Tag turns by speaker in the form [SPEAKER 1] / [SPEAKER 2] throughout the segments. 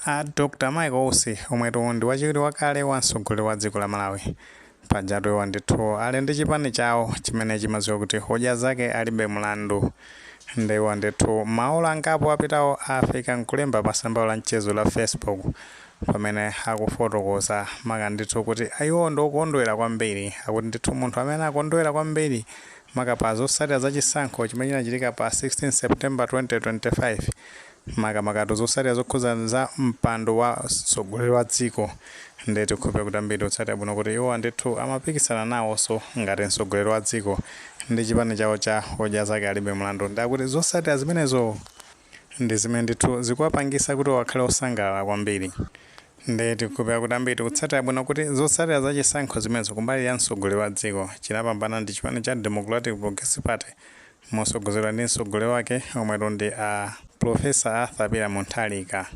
[SPEAKER 1] A Dr Michael Usi, omwetu ndi wachiwiri wakale wa mtsogoleri wa dziko la Malawi, pajatu iwo ndithu ali ndi chipani chawo chimene chimadziwa kuti Odya Zake Alibe Mlandu. Ndiwo ndithu maola angapo apitawo afika nkulemba pa tsamba la mchezo la Facebook, pamene akufotokoza maka ndithu kuti iwo ndi okondwera kwambiri. Akuti ndithu munthu amene akondwera kwambiri maka pa zotsatira za chisankho chimene chinachitika pa 16 September 2025, makamakatu zotsatira zokhuza za mpando wa mtsogoleri wa dziko. Ndiye tikhulupirira kuti ambiri otsatira bwino kuti iwo ndithu amapikisana nawonso ngati mtsogoleri wa dziko ndi chipani chawo cha Odya Zake Alibe Mlandu. Ndakuti zotsatira zimenezo ndi zimene ndithu zikuwapangisa kuti wakhale osangalala kwambiri. Ndiye tikhulupirira kuti ambiri tikutsatira bwino kuti zotsatira za chisankho zimenezo kumbali ya mtsogoleri wa dziko chinapambana ndi chipani cha Democratic Progressive Party, motsogozedwa ndi mtsogoleri wake omwetu ndi a Professor Arthur Peter Mutharika.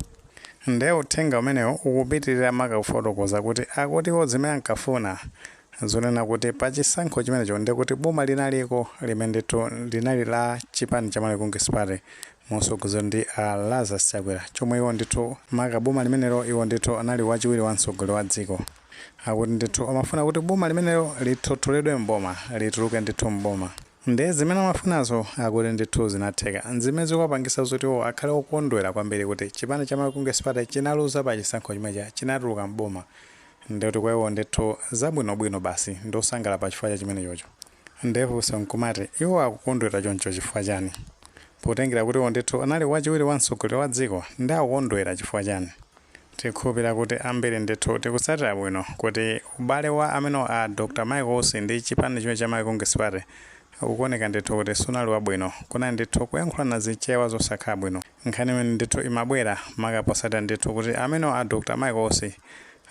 [SPEAKER 1] Ndiye uthenga umenewo ukupitirira maka kufotokoza kuti akutiwo zimene ankafuna zonena kuti pa chisankho chimenecho ndi kuti boma linaliko limene ndithu linali la chipani cha Malawi Congress Party, motsogozedwa ndi a Lazarus Chakwera, chomwe iwo ndithu maka boma limenelo iwo ndithu anali wachiwiri wa mtsogoleri wa dziko. Akuti ndithu amafuna kuti boma limenelo lithotholedwe mboma, lituluke ndithu mboma. Ndiye zimene amafunazo akuti ndithu zinatheka, zimene zikuwapangisa zoti iwo akhale okondwera kwambiri kuti chipani cha Malawi Congress Party chinaluza pa chisankho chimenecha, chinatuluka mboma. Ndikuti kwa iwo ndithu zabwinobwino basi, ndiosangalala pa chifukwa cha chimenechocho. Ndefunso nkumati, iwo akukondwera choncho chifukwa chani, potengera kuti iwo ndithu anali wachiwiri wa mtsogoleri wa dziko? Ndi akukondwera chifukwa chani? Tikhulupirira kuti ambiri ndithu tikutsatira bwino kuti ubale wa amene a Dr Michael Usi ndi chipani chimene cha Malawi Congress Party ukuoneka ndithu kuti sunali wabwino. Kunali ndithu kuyankhulana zichewa zosakhala bwino. Nkhani imene ndithu imabwera maka posatira ndithu kuti amene a Dr Michael Usi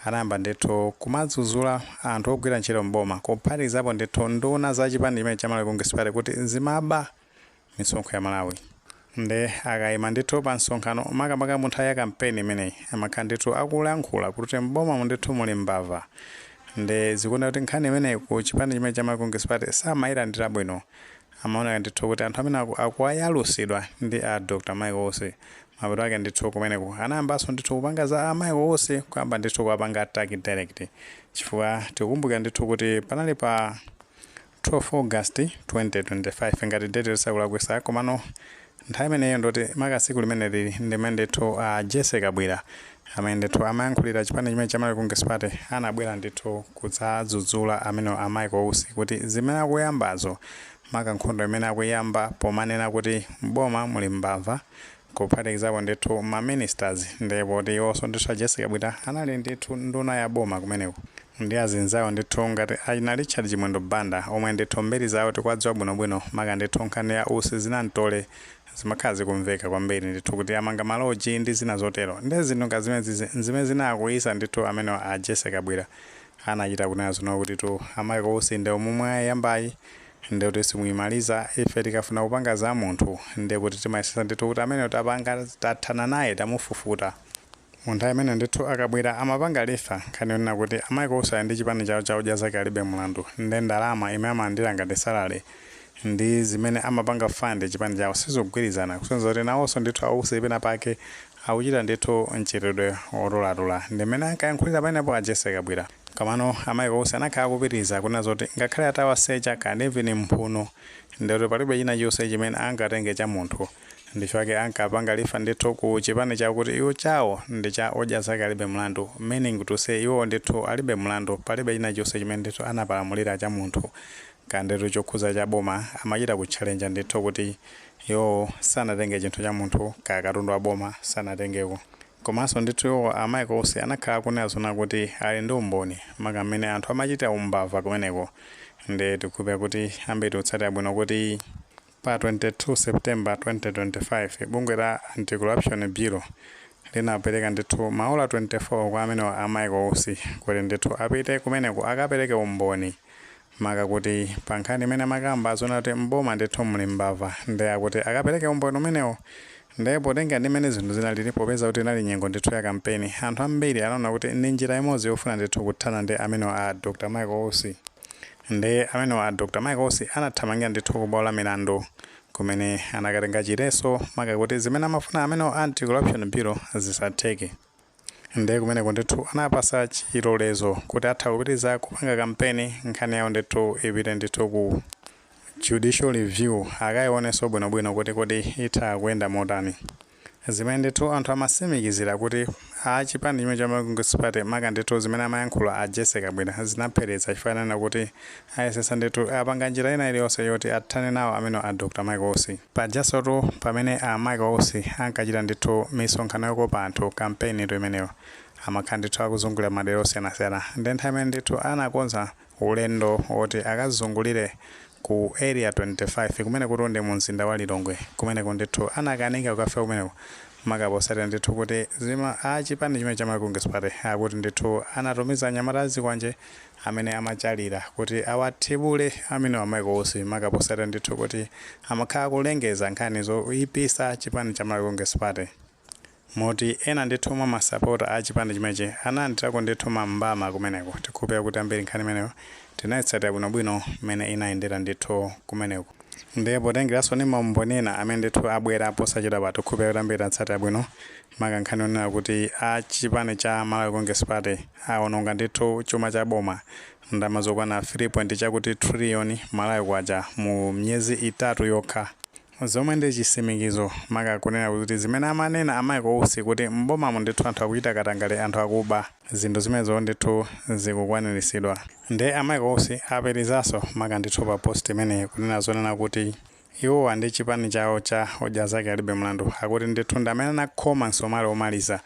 [SPEAKER 1] anayamba ndithu kumadzudzula anthu ogwira ntchito mboma, kuphatikizapo ndithu nduna za chipani chimene cha Malawi Congress Party, kuti zimaba misonkho ya Malawi. Nde akayima ndithu pa msonkhano, makamaka mu nthawi ya kampeni imeneyi, amakhala ndithu akulankhula kuti mboma ndithu muli mbava. Nde zikuoneka kuti nkhani imeneyi ku chipani chimene cha Malawi Congress Party samayilandira bwino. Amaoneka ndithu kuti anthu amene akuwayalusidwa ndi a Dr Michael Usi. Mapeto ake ndithu kumeneko anayambanso ndithu kupanga za a Michael Usi, kuyamba ndithu kuwapanga attack direct, chifukwa tikukumbukira ndithu kuti panali pa 12 August 2025, ngati date lisakulakwisa. Komano nthawi imeneyo ndoti maka tsiku limene lili ndimene ndithu Jesse Kabwira, amene ndithu amayankhulira chipani chimene cha Malawi Congress Party, anabwera ndithu kudzadzudzula amene a Michael Usi kuti zimene akuyambazo, maka nkhondo imene akuyamba pomanena kuti mboma muli mbava, kuphatikizapo ndithu ma ministers. Ndipo kuti iwonso ndithu a Jesse Kabwira anali ndithu nduna ya boma kumeneko ndi azinzawo ndithu ngati achina Richard Chimwendo Banda, omwe ndithu mbiri zawo tikuwadziwa bwinobwino. Maka ndithu nkhani ya Usi zinamtole zimakhala zikumveka kwambiri ndithu kuti amanga ma lodge ndi zina zotero. Ndi zinthu nga zimene zimene zinakuyisa ndithu amene a Jesse Kabwira anachita kunena zino kuti tu a Michael Usi ndi omwe ayambayi, ndikuti simuyimaliza. Ife tikafuna kupanga za munthu, ndikuti timayesesa ndithu kuti amene tapanga tathana naye, tamufufuta. Mu nthawi imene ndithu akabwera amapanga refer nkhani yonena kuti a Michael Usi ali ndi chipani chawo cha Odya Zake Alibe Mlandu, ndi ndalama imene amalandira ngati salary ndi zimene amapanga fund chipani chawo sizikugwirizana, kusonyeza kuti nawonso ndithu ausi pena pake akuchita ndithu mchitidwe wotolatula. Ndi mmene ankayankhulira pamenepo a Jesse Kabwira. Komano a Michael Usi anakhala akupitiriza kunena zoti ngakhale atawasecha kandi even mphuno, ndikuti palibe china chonse chimene angatenge cha munthu. Ndichake ankapanga refer ndithu ku chipani chawo kuti iwo chawo ndi cha Odya Zake Alibe Mlandu, meaning to say iwo ndithu alibe mlandu, palibe china chonse chimene ndithu anapalamulira cha munthu kanditu chokhuza cha boma. Amachita kutchalenja ndithu kuti iwo sanatenge chinthu cha munthu, ka katundu wa boma sanatengeko. Komanso ndithu iwo a Michael Usi anakhala akunena zona kuti ali ndi umboni maka mmene anthu amachita umbava kumeneko. Ndi tikukhulupirira kuti ambiri tikutsatira bwino kuti pa 22 September 2025 bungwe la Anti-Corruption Bureau linapereka ndithu maola 24 kwa amene a Michael Usi kuti ndithu apite kumeneko akapereke umboni maka kuti pa nkhani imene amakamba zona kuti mboma ndithu muli mbava. Ndi akuti akapereke umboni umenewo. Ndiye potenga ndi mmene zinthu zinalili, popeza kuti inali nyengo ndithu ya kampeni, anthu ambiri anaona kuti ndi njira imodzi yofuna ndithu kuthana ndi amene a Dr Michael Usi. Ndi amene a Dr Michael Usi anathamangira ndithu ku bwalo la milandu, kumene anakatenga chiletso maka kuti zimene amafuna amene Anti-Corruption Bureau zisatheke. Ndiye kumeneko ndithu anapasa chilolezo kuti atha kupitiriza kupanga kampeni. Nkhani yawo ndithu ipite ndithu ku judicial review, akayionenso bwinobwino kuti kodi itha kuyenda motani. Zimene ndithu anthu amasimikizira kuti a chipani chimene cha Congress Party, maka ndithu zimene amayankhula a Jessie Kabwila, zinaphereza chifanana kuti ayesesa ndithu apanga njira ina iliyonse yoti athane nawo amene a Dr Michael Usi. Pajasotu pamene a Michael Usi ankachita ndithu misonkhano yokopa anthu, kampeni itu imeneyo, amakhala ndithu akuzungulira madera osiyanasiyana. Ndi nthawi imene ndithu anakonza ulendo woti akazungulire ku Area 25, kumene kuti ndi mu mzinda wa Lilongwe. Kumeneko ndithu anakanika kukafika kumeneko, maka posatira ndithu kuti zima a chipani chimene cha Congress Party akuti ndithu anatumiza anyamata azikwanje amene amachalira kuti awathibule amene wa Michael Usi, maka posatira ndithu kuti amakhala kulengeza nkhani zoyipisa chipani cha Congress Party, moti ena ndithu mwa masapota a chipani chimenechi analandirako ndithu mambama kumeneko. Tikhulupirira kuti ambiri nkhani imeneyo tinayitsatira bwinobwino mmene inayendera ndithu kumeneko. Ndiye potengeranso ndi maumboni ena amene ndithu abwera posachedwa, tikhulupirira kuti ambiri tatsatira bwino, maka nkhani yonena kuti a chipani cha Malawi Congress Party awononga ndithu chuma cha boma, ndalama zokwana 3 point chakuti trillion Malawi kwacha mu miyezi 3 yokha, zomwe ndi chisimikizo maka kunena kuti zimene amanena a Michael Usi kuti mbomamo ndithu anthu akuchita katangale, anthu akuba, zinthu zimenezo ndithu zikukwaniritsidwa. Ndiye a Michael Usi aperizanso maka ndithu pa post imeneyi kunena zonena kuti iwowa ndi chipani chawo cha Odya Zake Alibe Mlandu akuti ndithu ndi amene anakhoma msomali omaliza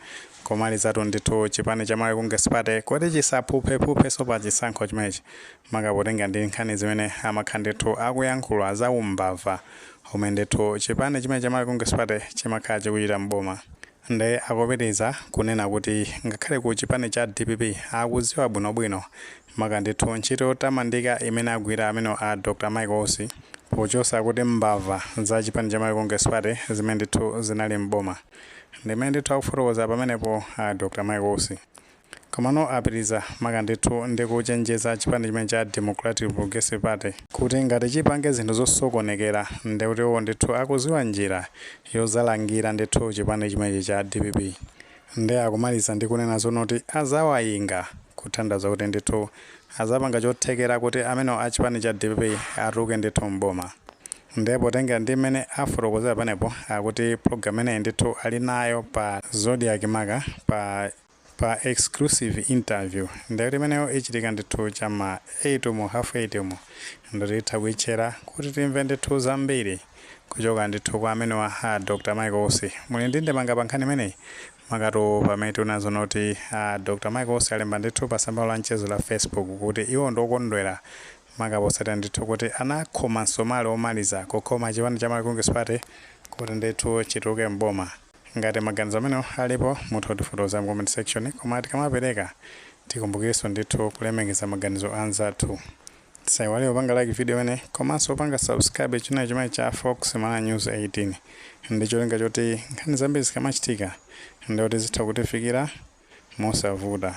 [SPEAKER 1] komalizatu ndithu chipani cha Malawi Congress Party kuti chisaphuphephuphenso pa chisankho chimenechi, maka potenga ndi nkhani zimene amakhala ndithu akuyankhula za umbava omwe ndithu chipani chimene cha Malawi Congress Party chimakhala chikuchita mboma. Ndiye akupitiriza kunena kuti ngakhale ku chipani cha DPP akudziwa bwinobwino maka ndithu ntchito yotamandika imene agwira amene a Dr Michael Usi pochosa kuti mbava za chipani cha Malawi Congress Party zimene ndithu zinali mboma. Ndimene ndithu akufotokoza pamenepo a Dr Michael Usi. Komano apitiriza maka ndithu ndi kuchenjeza chipani chimene cha Democratic Progressive Party kuti ngati chipange zinthu zosokonekera, ndikuti iwo ndithu akuziwa njira yozalangira ndithu chipani chimenechi cha DPP. Ndi akumaliza ndi kunena zonoti azawayinga, kuthandiza kuti ndithu azapanga chothekera kuti amene a chipani cha DPP atuluke ndithu mboma. Ndipo potenga ndi mmene afotokozera panepo, akuti program imeneyi ndithu ali nayo pa Zodiak, maka pa exclusive interview. Ndikuti imeneyo ichitika ndithu chama 8 mu half 8 mu, ndititha kuitchera kuti timve ndithu zambiri kuchoka ndithu kwa amenewa a Dr Michael Usi. Muli ndi ndemanga pa nkhani imeneyi, makatu pamene tikunazo noti a Dr Michael Usi alemba ndithu pa tsamba la mchezo la Facebook kuti iwo ndokondwera, maka posatira ndithu kuti anakhoma msomali omaliza kukhoma chipani cha Malawi Congress Party kuti ndithu chituluke mboma? Ngati maganizo amenewo alipo, mutha kutifotokoza mu comment section. Koma tikamapereka, tikumbukirenso ndithu kulemekeza maganizo anzathu. Tisaiwale kupanga like video imene komanso kupanga subscribe channel chimene cha Fox Malawi News 18, ndi cholinga choti nkhani zambiri zikamachitika ndikuti zitha kutifikira mosavuta.